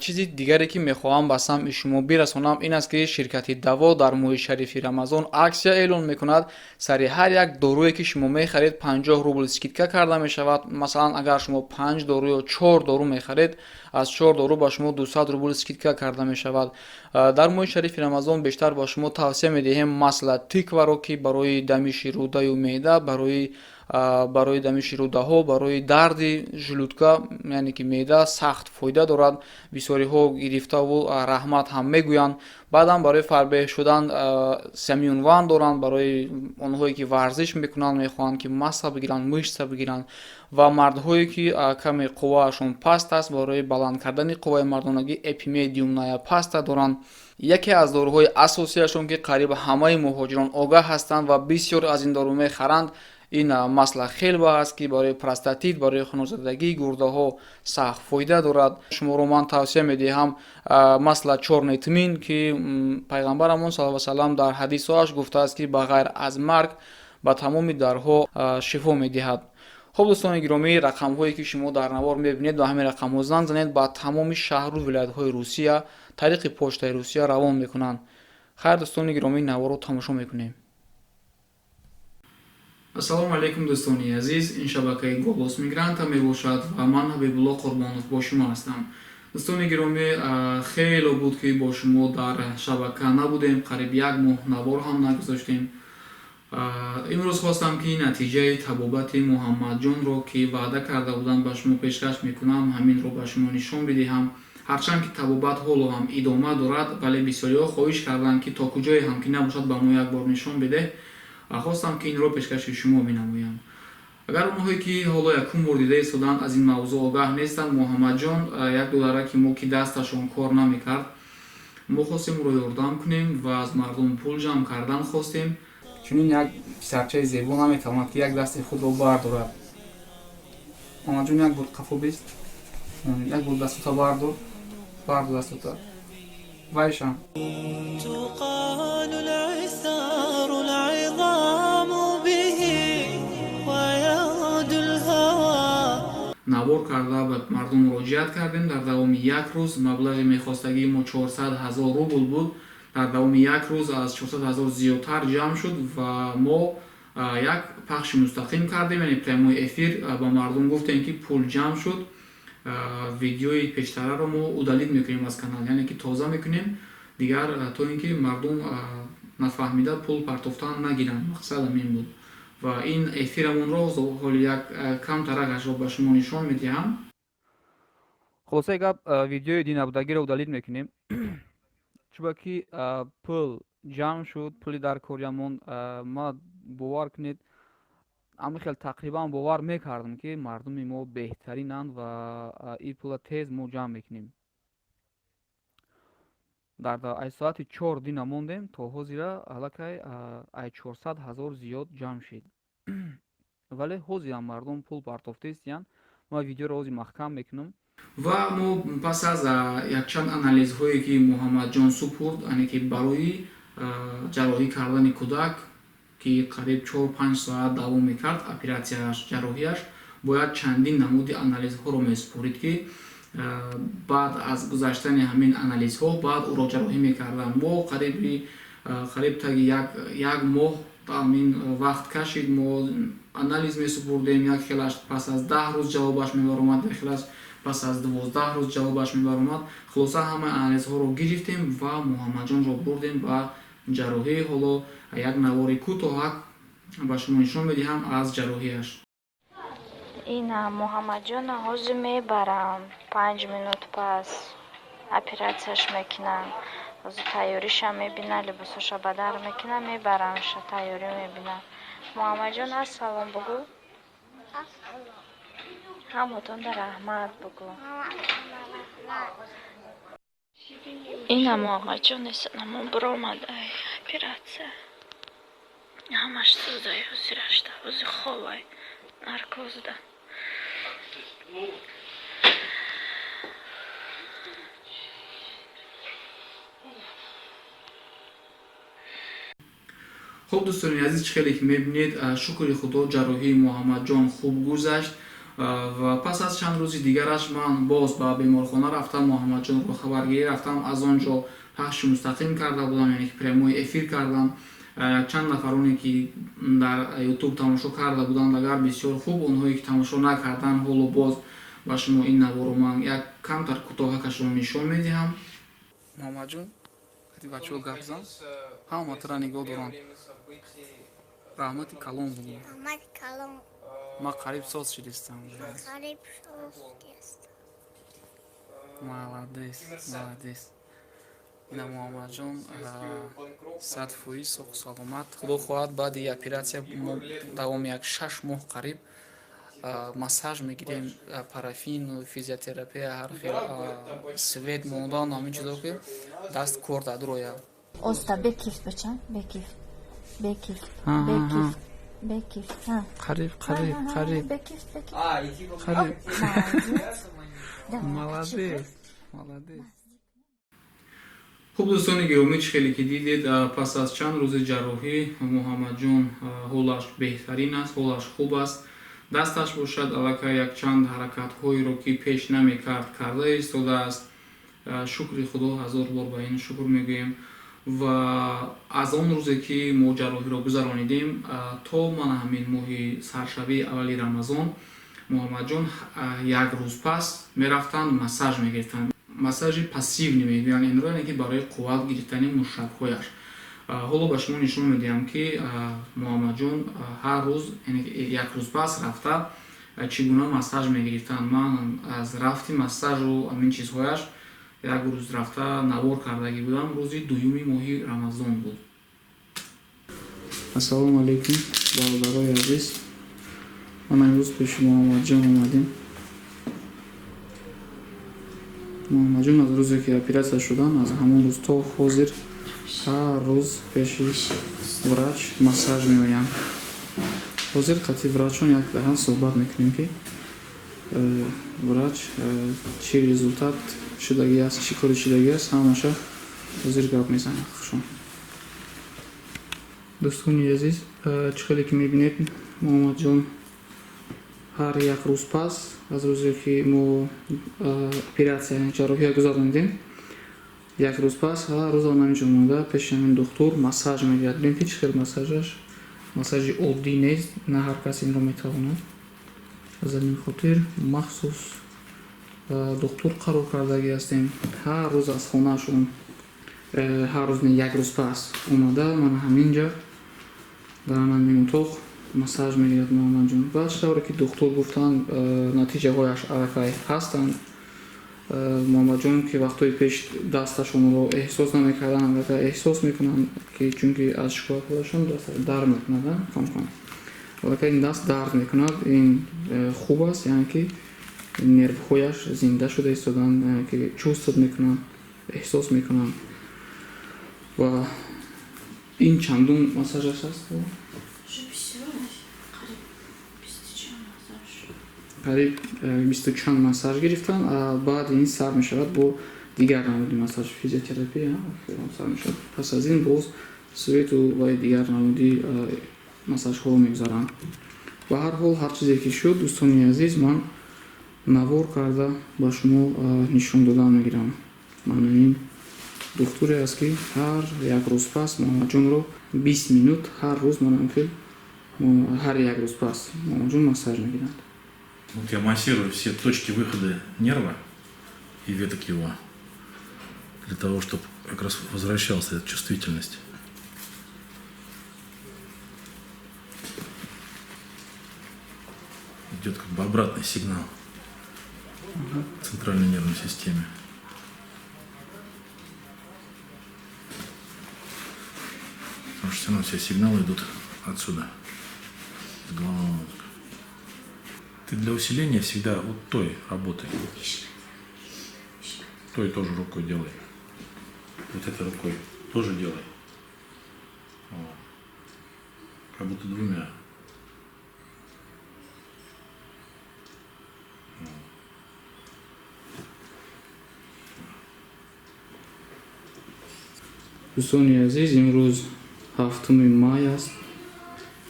Чизи дигаре, ки мехоҳам ба самъи шумо бирасонам, ин аст, ки ширкати Даво дар моҳи шарифи Рамазон аксия эълон мекунад. Сари ҳар як доруе, ки шумо мехаред, 50 рубл скидка карда мешавад. Масалан, агар шумо панҷ дору ё чор дору мехаред, аз чор дору ба шумо 200 рубл скидка карда мешавад. Дар моҳи шарифи Рамазон бештар ба шумо тавсия медиҳем масло тыкваро, ки барои дамиши рӯдаю меъда, барои дамиши рӯдаҳо, барои дарди желудка, яъне ки меъда, сахт фоида дорад. Бисёриҳо гирифтаву раҳмат ҳам мегӯянд. Баъдам барои фарбеҳ шудан Семюнван доранд, барои онҳое, ки варзиш мекунанд, мехоҳанд, ки масса бигиранд, мышца бигиранд, ва мардҳое, ки каме қувваашон паст аст, барои баланд кардани қувваи мардонагӣ эпимедиумная паста доранд. Яке аз доруҳои асосияшон, ки қариб ҳамаи муҳоҷирон огаҳ ҳастанд ва бисёр аз ин дору мехаранд, ин масло хельба аст, ки барои простатит, барои хунозадагии гурдаҳо сахт фоида дорад. Шуморо ман тавсия медиҳам масло чёрный тмин, ки пайғамбарамон саллаллоҳу салам дар ҳадисҳоаш гуфтааст, ки ба ғайр аз марг ба тамоми дарҳо шифо медиҳад. Хуб, дӯстони гиромӣ, рақамҳое, ки шумо дар навор мебинед, ба ҳамин рақамҳо занг занед. Ба тамоми шаҳру вилоятҳои Русия тариқи почтаи Русия равон мекунанд. Хайр, дӯстони гиромӣ, наворро тамошо мекунем. Ассалому алайкум, дӯстони азиз! Ин шабакаи Голос Мигранта мебошад ва ман, Ҳабибулло Қурбонов, бо шумо ҳастам. Дӯстони гиромӣ, хело буд, ки бо шумо дар шабака набудем, қариб як моҳ навор ҳам нагузоштем. Имрӯз хостам, ки натиҷаи табобати Муҳаммадҷонро, ки ваъда карда буданд, ба шумо пешкаш мекунам, ҳаминро ба шумо нишон бидиҳам. Ҳарчанд ки табобат ҳоло ҳам идома дорад, вале бисёриҳо хоҳиш карданд, ки то куҷое ҳам ки набошад, ба мо як бор нишон бидеҳ. Хостам, ки инро пешкаши шумо бинамоям. Агар онҳое, ки ҳоло якум бор дида истоданд, аз ин мавзӯъ огаҳ нестанд, Муҳаммадҷон як додараки мо, ки дасташон кор намекард, мо хостем ӯро ёрдам кунем ва аз мардум пул ҷамъ кардан хостем. Чунин як писарчаи зебо наметавонад, ки як дасти худро бардорад. Муҳаммадҷон, як бор қафо бист, як бор дастута бардор, бардор дастута вайшам. تقال العثار العظام به ويغدو الهوى. Навор карда ба мардум муроҷиат кардем. Дар давоми як рӯз маблағи мехостагии мо 400 ҳазор рубл буд, дар давоми як рӯз аз 400 ҳазор зиёдтар ҷамъ шуд ва мо як пахши мустақим кардем, яъне прямой эфир, ба мардум гуфтем, ки пул ҷамъ шуд, видеои пештараро мо удалить мекунем аз канал, яъне ки тоза мекунем дигар, то ин ки мардум нафаҳмида пул партофтан нагиранд. Мақсад ҳамин буд ва ин эфирамонро ҳоли як камтаракашро ба шумо нишон медиҳам. Хулосаи гап, видеои динабудагиро удалить мекунем, чунки пул ҷамъ шуд, пули дар кориамон. Ма, бовар кунед, ҳамин хел тақрибан бовар мекардам, ки мардуми мо беҳтаринанд ва ин пула тез мо ҷамъ мекунем. Дар ай соати 4 дина мондем, то ҳозира аллакай ай 400 ҳазор зиёд ҷамъ шид, вале ҳозирам мардум пул партофтаистиянд. Ма видеоро ҳозир маҳкам мекунам. Ва мо пас аз якчанд анализҳое, ки Муҳаммадҷон супурд, яъне ки барои ҷарроҳӣ кардани кӯдак, ки қариб 4-5 соат давом мекард оператсияаш, ҷарроҳияш, бояд чандин намуди анализҳоро месупорид, ки баъд аз гузаштани ҳамин анализҳо баъд ӯро ҷарроҳӣ мекарданд. Мо қариб таги як моҳ ҳамин вақт кашид, мо анализ месупурдем. Як хелаш пас аз 10 рӯз ҷавобаш мебаромад, як хелаш пас аз 12 рӯз ҷавобаш мебаромад. Хулоса, ҳамаи анализҳоро гирифтем ва Муҳаммадҷонро бурдем ба ҷарроҳӣ. Ҳоло як навори кӯтоҳак ба шумо нишон медиҳам аз ҷарроҳияш. Ина Муҳаммадҷона ҳозир мебарам, 5 минут пас оператсияш мекунам. Ҳозир тайёриша мебинам, либосоша ба дар мекунам, мебарамша, тайёрӣ мебинам. Муҳаммадҷон, ассалом бугӯ, ҳамотонда раҳмат бугӯ. Ина Муҳаммадҷон эсанамо биромадай оператсия, ҳамаш сӯзай ҳозирашда, ҳозир хобай наркозда. Хуб, дӯстони азиз, чӣ хеле ки мебинед, шукри Худо, ҷарроҳии Муҳаммадҷон хуб гузашт. Ва пас аз чанд рӯзи дигараш ман боз ба беморхона рафтам, Муҳаммадҷонро хабаргирӣ рафтам, аз он ҷо пахши мустақим карда будам, яъне ки прямой эфир кардам. Чанд нафароне ки дар Ютуб тамошо карда буданд, агар бисёр хуб, онҳое ки тамошо накарданд, ҳоло боз ба шумо ин наворо ман як камтар кӯтоҳакашро нишон медиҳам. Муҳаммадҷон, бачаҳо гап зан, ҳама тура нигоҳ доранд. Раҳмати калон бугӯ. Раҳмати калон. Ман қариб соз шидистам. Қариб соз шидистам. Молодец, молодец. Ина Муҳаммадҷон 100% соғу саломат. Худо хоҳад, баъди оператсия мо давоми як 6 моҳ қариб массаж мегирем, парафин, физиотерапия, ҳар хел свет мондан, ҳамин чизо, ки даст кор дадроя. Оста, бекифт, бачам, бекифт, бекифт, бекифт, бекифт. Қариб, қариб, қариб. Бекифт, бекифт. Қариб. Молодец, молодец. Хуб, дӯстони гиромӣ, чӣ хеле ки дидед, пас аз чанд рӯзи ҷарроҳӣ Муҳаммадҷон ҳолаш беҳтарин аст, ҳолаш хуб аст. Дасташ бошад, аллакай якчанд ҳаракатҳоеро, ки пеш намекард, карда истодааст. Шукри Худо, ҳазор бор ба ин шукр мегӯем. Ва аз он рӯзе ки мо ҷарроҳиро гузаронидем то мана ҳамин моҳи саршавии аввали Рамазон, Муҳаммадҷон як рӯз пас мерафтанд, массаж мегирифтанд. Массажи пассивный мегӯянд инро, яъне ки барои қувват гирифтани мушакҳояш. Ҳоло ба шумо нишон медиҳам, ки Муҳаммадҷон ҳар рӯз, як рӯз пас рафта, чӣ гуна массаж мегирифтанд. Ман аз рафти массажу ҳамин чизҳояш як рӯз рафта навор кардагӣ будам, рӯзи дуюми моҳи Рамазон буд. Ассалому алайкум, бародарои азиз. Ман имрӯз пеши Муҳаммадҷон омадем. Муҳаммадҷон аз рӯзе ки оператсия шуданд, аз ҳамон рӯз то ҳозир ҳар рӯз пеши врач массаж меоянд. Ҳозир қатъи врачон як даҳан суҳбат мекунем, ки врач чӣ результат шудагӣ аст, чӣ кори шудагӣ аст, ҳамаша ҳозир гап мезанем. Хушон, дӯстони азиз, чӣ хеле ки мебинед, Муҳаммадҷон ҳар як рӯз пас аз рӯзе ки мо оператсия, ҷарроҳия гузаронидем, як рӯз пас ҳар рӯз ҳаминҷо омада, пеши ҳамин духтур массаж мегирад. Бинед, ки чӣ хел массажаш, массажи оддӣ нест, на ҳар кас инро метавонад. Аз ҳамин хотир махсус духтур қарор кардагӣ ҳастем. Ҳар рӯз аз хонаашон, ҳар рӯз не, як рӯз пас омада, мана ҳаминҷа дар ҳамин утоқ массаж мегирад Муҳаммадҷон. Ва тавре ки духтур гуфтанд, натиҷаҳояш аллакай ҳастанд. Муҳаммадҷон, ки вақтҳои пеш дасташонро эҳсос намекарданд, аллакай эҳсос мекунанд, ки чунки аз шикоятҳояшон даст дард мекунад, кам-кам аллакай ин даст дард мекунад. Ин хуб аст, яъне ки нервҳояш зинда шуда истоданд, яъне ки чувствовать мекунанд, эҳсос мекунанд. Ва ин чандум массажаш аст? Қариб бисту чанд массаж гирифтанд. Баъди ин сар мешавад бо дигар намуди массаж, физиотерапия сар мешавад. Пас аз ин боз свету ва дигар намуди массажҳоро мегузаранд. Ба ҳар ҳол, ҳар чизе ки шуд, дӯстони азиз, ман навор карда ба шумо нишон дода мегирам. Ман ин духтуре аст, ки ҳар як рӯз пас Муҳаммадҷонро 20 минут ҳар рӯз, манам хел ҳар як рӯз пас Муҳаммадҷон массаж мегиранд. Вот я массирую все точки выхода нерва и веток его, для того, чтобы как раз возвращалась эта чувствительность. Идет как бы обратный сигнал центральной нервной системе. Потому что все равно все сигналы идут отсюда, с головного мозга. Ты для усиления всегда вот той работай. Той тоже рукой делай. Вот этой рукой тоже делай. Вот. Как будто двумя. Вот. Дӯстони азиз, имрӯз 7 май аст,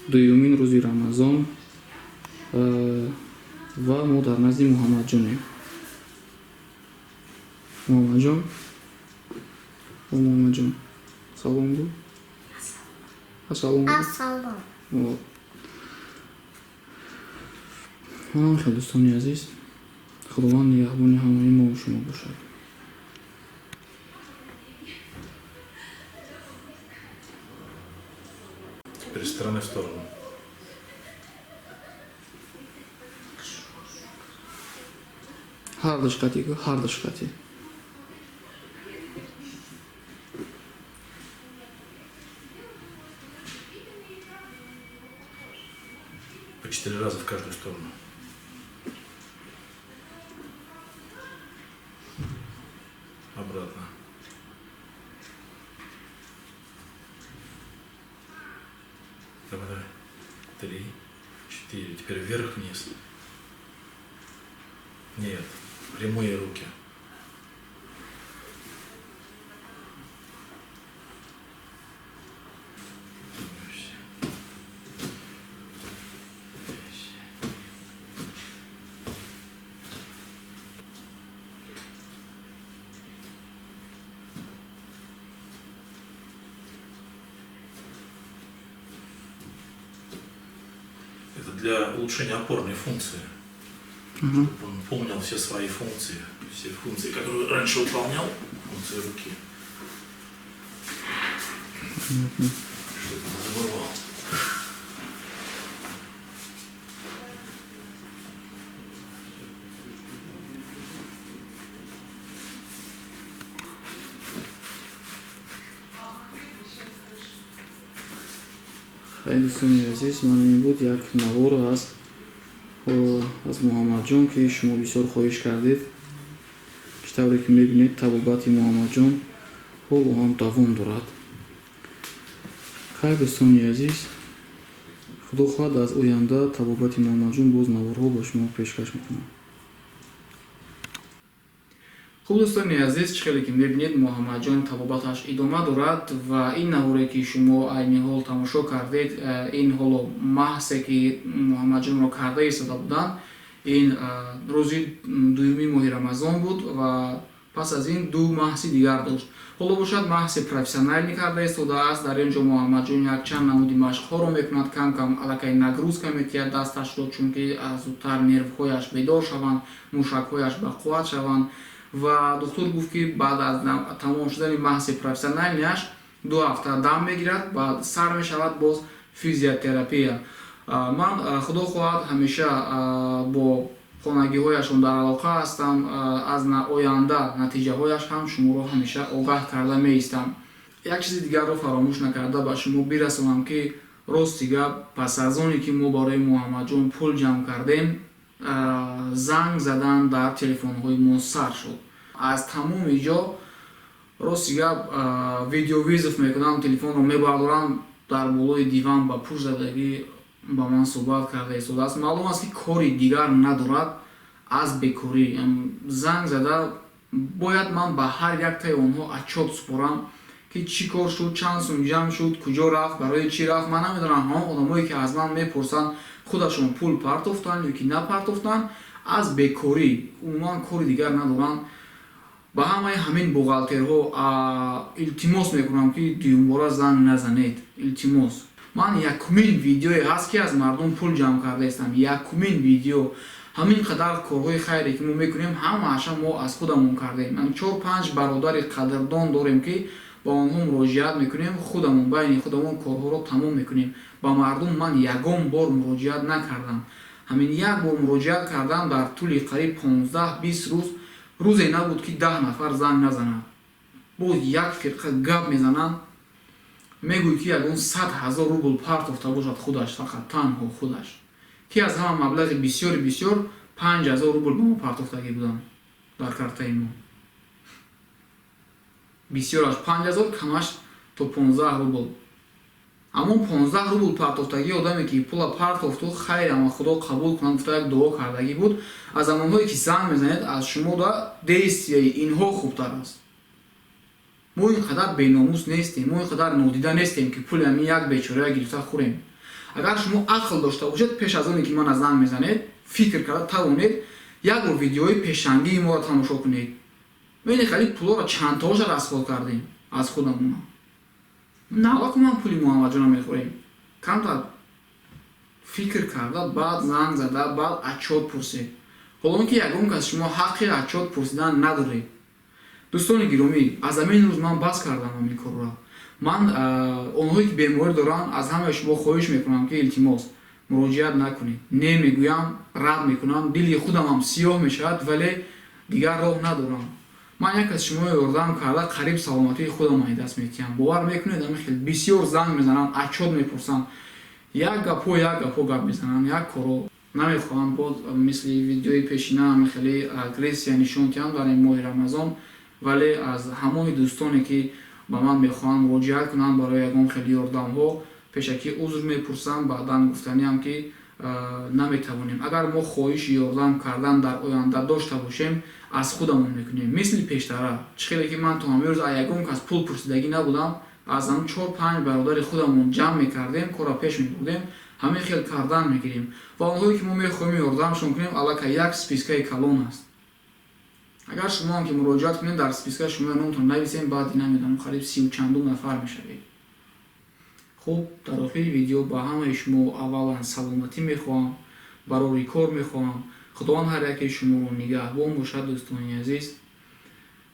дуюмин рӯзи Рамазон. Ва мо дар назди Муҳаммадҷонем. Муҳаммадҷон, о Муҳаммадҷон, салом гӯ. Ассалом. Ассалом. Манам хел, дӯстони азиз, Худованд нигаҳбони ҳамаи мо шумо бошад. Теперь из стороны в сторону. Ҳар душқати гӯ, ҳар душқати. По 4 раза в каждую сторону. Обратно. Давай, давай. 3, 4. Теперь вверх-вниз. Нет, прямые руки. Это для улучшения опорной функции. Чтобы он помнил все свои функции, все функции, которые раньше выполнял, функции руки. Чтобы не забывал. Хеле дӯстони азиз, ман ин буд як навор аз Муҳаммадҷон, ки шумо бисёр хоҳиш кардед. Чӣ тавре ки мебинед, табобати Муҳаммадҷон ҳоло ҳам давом дорад. Хайр, дӯстони азиз, Худо хоҳад аз оянда табобати Муҳаммадҷон боз наворҳо ба шумо пешкаш мекунам. Хуб, дӯстони азиз, чӣ хеле ки мебинед, Муҳаммадҷон табобаташ идома дорад ва ин наворе ки шумо айни ҳол тамошо кардед, ин ҳоло маҳзе ки Муҳаммадҷонро карда истода буданд, ин рӯзи дуюми моҳи Рамазон буд ва пас аз ин 2 маҳзи дигар дошт. Ҳоло бошад маҳзи профессионалӣ карда истодааст. Дар ин ҷо Муҳаммадҷон якчанд намуди машқҳоро мекунад, кам-кам аллакай нагрузка метиҳад дасташро, чунки зудтар нервҳояш бедор шаванд, мушакҳояш бақувват шаванд. Ва духтур гуфт, ки баъд аз тамом шудани маҳзи профессионалияш 2 ҳафта дам мегирад, баъд сар мешавад боз физиотерапия. Ман Худо хоҳад ҳамеша бо хонагиҳояшон дар алоқа ҳастам, аз оянда натиҷаҳояш ҳам шуморо ҳамеша огаҳ карда меистам. Як чизи дигарро фаромӯш накарда ба шумо бирасонам, ки рости гап, пас аз оне ки мо барои Муҳаммадҷон пул ҷамъ кардем, занг задан дар телефонҳои мо сар шуд. Аз тамоми ҷо рости гап видеовизов мекунам, телефонро мебардорам, дар болои диван ба пӯш задагӣ ба ман суҳбат карда истодааст. Маълум аст, ки кори дигар надорад аз бекорӣ. Занг зада бояд ман ба ҳар яктаи онҳо отчёт супорам, ки чӣ кор шуд, чанд сум ҷамъ шуд, куҷо рафт, барои чӣ рафт. Ман намедонам, ҳамон одамое ки аз ман мепурсанд, худашон пул партофтанд ё ки напартофтанд, аз бекорӣ умуман кори дигар надоранд. Ба ҳамаи ҳамин бухгалтерҳо илтимос мекунам, ки дуюмбора занг назанед. Илтимос. Ман якумин видеое ҳаст, ки аз мардум пул ҷамъ карда истам. Якумин видео. Ҳамин қадар корҳои хайре ки мо мекунем, ҳамааша мо аз худамон кардаем. 4-5 бародари қадрдон дорем, ки ба онҳо муроҷиат мекунем, худамон байни худамон корҳоро тамом мекунем. Ба мардум ман ягон бор муроҷиат накардам. Ҳамин як бор муроҷиат кардам, дар тӯли қариб 15-20 рӯз рӯзе набуд, ки 10 нафар занг назанад. Боз як фирқа гап мезананд, мегӯй, ки ягон 100 000 рубл партофта бошад худаш, фақат танҳо худаш, ки аз ҳама маблағи бисёри бисёр 5000 рубл ба мо партофтагӣ буданд дар картаи мо. Бисёраш 5000, камаш то 15 рубл. Аммо 15 рубл партофтагӣ одаме, ки пула партофту, хайр, ама Худо қабул кунад, гуфта як дуо кардагӣ буд. Аз замонҳое ки занг мезанед, аз шумо да действияи инҳо хубтар аст. Мо ин қадар беномус нестем, мо ин қадар нодида нестем, ки пули ҳамин як бечорая гирифта хӯрем. Агар шумо ақл дошта бошед, пеш аз оне ки мана занг мезанед, фикр карда тавонед, як бор видеои пешангии моро тамошо кунед. Бибинед, хали пулоро чандтоша расход кардем аз худамона. Наваку ман пули Муҳаммадҷона мехӯрем. Камтар фикр карда, баъд занг зада, баъд отчёт пурсед. Ҳолон ки ягон кас шумо ҳаққи отчёт пурсидан надоред. Дӯстони гиромӣ, аз ҳамин рӯз ман бас кардам ҳамин корро. Ман, онҳое ки беморӣ доранд, аз ҳамаи шумо хоҳиш мекунам, ки илтимос, муроҷиат накунед. Не мегӯям, рад мекунам, дили худамам сиёҳ мешавад, вале дигар роҳ надорам. Ман як аз шумо ёрдам карда, қариб саломатии худам ай даст метиҳам. Бовар мекунед, ҳамин хел бисёр занг мезананд, отчёт мепурсанд, як гапҳо, як гапҳо гап мезананд, як коро. Намехоҳам боз мисли видеои пешина ҳамин хеле агрессия нишон диҳам дар ин моҳи Рамазон, вале аз ҳамони дӯстоне, ки ба ман мехоҳанд муроҷиат кунанд барои ягон хели ёрдамҳо, пешакӣ узр мепурсам. Баъдан гуфтаниам, ки наметавонем. Агар мо хоҳиши ёрдам кардан дар оянда дошта бошем, аз худамон мекунем, мисли пештара. Чӣ хеле ки ман то ҳамин рӯз аз ягон кас пул пурсидагӣ набудам, аз ҳамн чор панҷ бародари худамон ҷамъ мекардем, корро пеш мебурдем, ҳамин хел кардан мегирем. Ва онҳое ки мо мехоҳем ёрдамшон кунем, аллакай як спискаи калон аст. Агар шумоам ки муроҷиат кунед, дар списка шумо номтон нависем, баъди намедонам, қариб сию чандум нафар мешавед. Хуб, дар охири видео ба ҳамаи шумо аввалан саломатӣ мехоҳам, барори кор мехоҳам. Худованд ҳар якеи шуморо нигаҳбон бошад. Дӯстони азиз,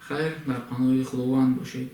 хайр, дар паноҳи Худованд бошед.